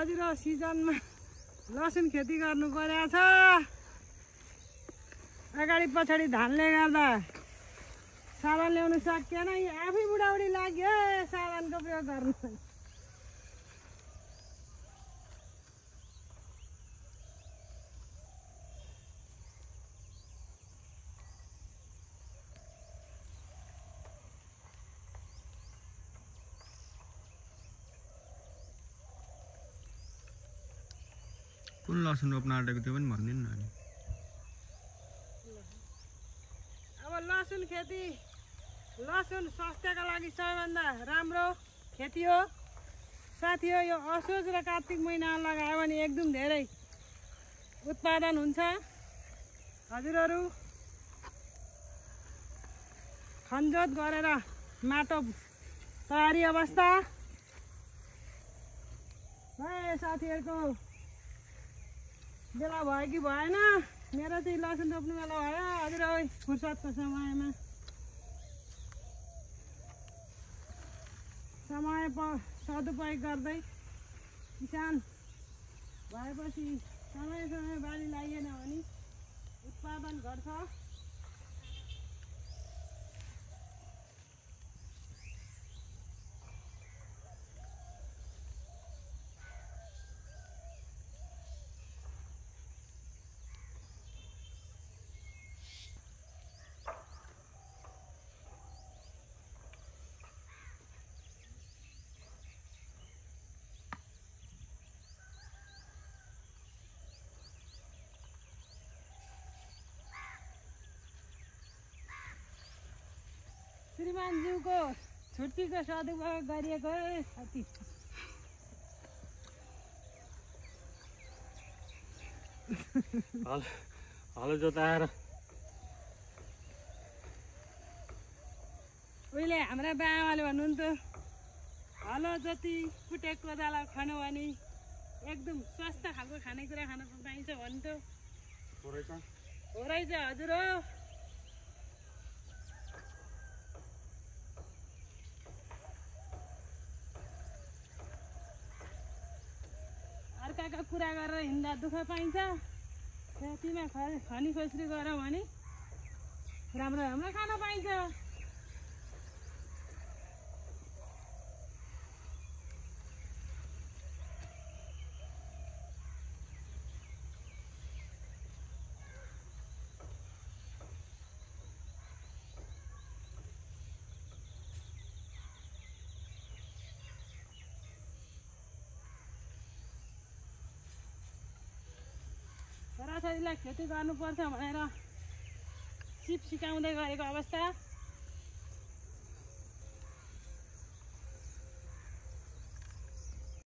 हजुर सिजनमा लसुन खेती गर्नु परेको छ। अगाडि पछाडि धानले गर्दा साधन ल्याउनु सकिएन। आफै बुढाबुढी लाग्यो साधनको प्रयोग गर्नु। कुन लसुन रोप्न आँटेको त्यो पनि भनिदिनु न। अब लसुन खेती, लसुन स्वास्थ्यका लागि सबैभन्दा राम्रो खेती हो साथी हो। यो असोज र कार्तिक महिना लगायो भने एकदम धेरै उत्पादन हुन्छ। हजुरहरू खनजोत गरेर माटो तयारी अवस्था है। साथीहरूको बेला भयो कि भएन? मेरो चाहिँ लसुन रोप्नु बेला भयो। हजुर फुर्सदको समयमा समय सदुपयोग गर्दै किसान भएपछि समय समय बाली लागेन भने उत्पादन घट्छ। श्रीमानज्यूको छुट्टीको सदुपयोग गरिएको साथी। हलो जोताएर उहिले हाम्रा बाबाले भन्नुहुन्थ्यो हलो जति कुटे कोदालो खानु भने एकदम स्वस्थ खालको खानेकुरा खान पाइन्छ भन्थ्यो। हो रहेछ हजुर हो। अर्काका कुरा गरेर हिँड्दा दुःख पाइन्छ। खेतीमा खनी खोस्री गऱ्यौँ भने राम्रो राम्रो खान पाइन्छ। छोराछोरीलाई खेती गर्नुपर्छ भनेर सिप सिकाउँदै गरेको अवस्था।